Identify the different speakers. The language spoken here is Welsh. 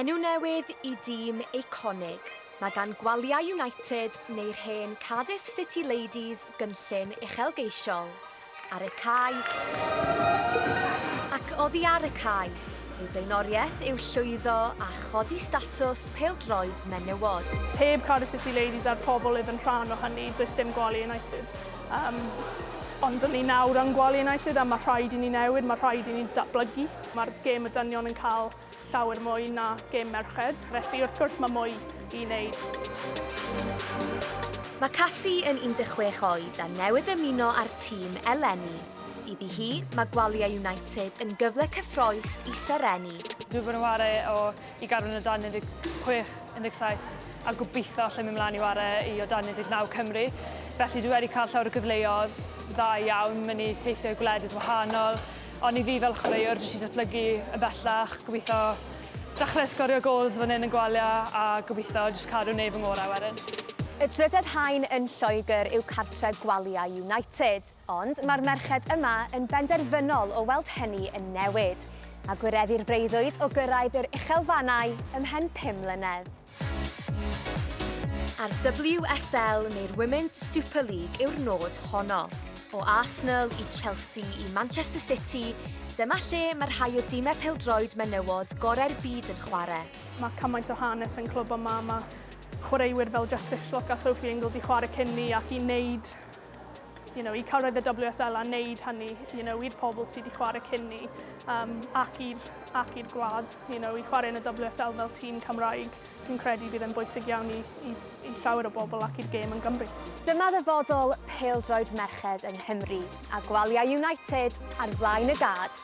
Speaker 1: Enw newydd i dîm eiconig. Mae gan Gwalia United neu'r hen Cardiff City Ladies gynllun uchelgeisiol. Ar y cae ac oddi ar y cae, eu blaenoriaeth yw llwyddo a chodi statws pêl-droed menywod.
Speaker 2: Heb Cardiff City Ladies a'r pobl oedd yn rhan o hynny, does dim Gwalia United. Um, ond dyn ni nawr yn Gwalia United a mae rhaid i ni newid, mae rhaid i ni datblygu. Mae'r gêm y dynion yn cael llawer mwy na gêm merched, felly wrth gwrs mae mwy i wneud.
Speaker 1: Mae Cassie yn 16 oed a newydd ymuno â'r tîm eleni. Iddi hi, mae Gwalia United yn gyfle cyffrous i serennu.
Speaker 3: Dwi wedi bod yn ware o i garfan o dan 16, 17 a gobeithio allai mynd mlaen i ware i o dan 19 Cymru. Felly dwi wedi cael llawer o gyfleoedd dda iawn, mynd i teithio i gwledydd wahanol, Ond i fi fel chwaraewr jyst i datblygu yn bellach, gobeithio dechrau sgorio gols fan hyn yn Gwalia a gobeithio jyst cadw wneud fy ngorau wedyn.
Speaker 1: Y drydedd haen yn Lloegr yw cartref Gwalia United, ond mae'r merched yma yn benderfynol o weld hynny yn newid, a gwireddu'r freuddwyd o gyrraedd yr uchelfannau ymhen 5 mlynedd. A'r WSL neu'r Women's Super League yw'r nod honno. O Arsenal i Chelsea i Manchester City, dyma lle mae rhai o dimau pêl-droed menywod gorau'r byd yn chwarae.
Speaker 2: Mae cymaint o hanes yn clwb yma, mae chwaraewyr fel Jess Fishlock a Sophie Ingle 'di chwarae cyn ni ac i wneud i cyrraedd y WSL a wneud hynny i'r pobl sydd wedi chwarae cyn ni ac i'r gwlad, i chwarae yn y WSL fel tîm Cymraeg. Dwi'n credu bydd yn bwysig iawn i llawer o bobl ac i'r gêm yn Gymru.
Speaker 1: Dyma ddyfodol pêl-droed merched yng Nghymru a Gwalia United ar flaen y gad.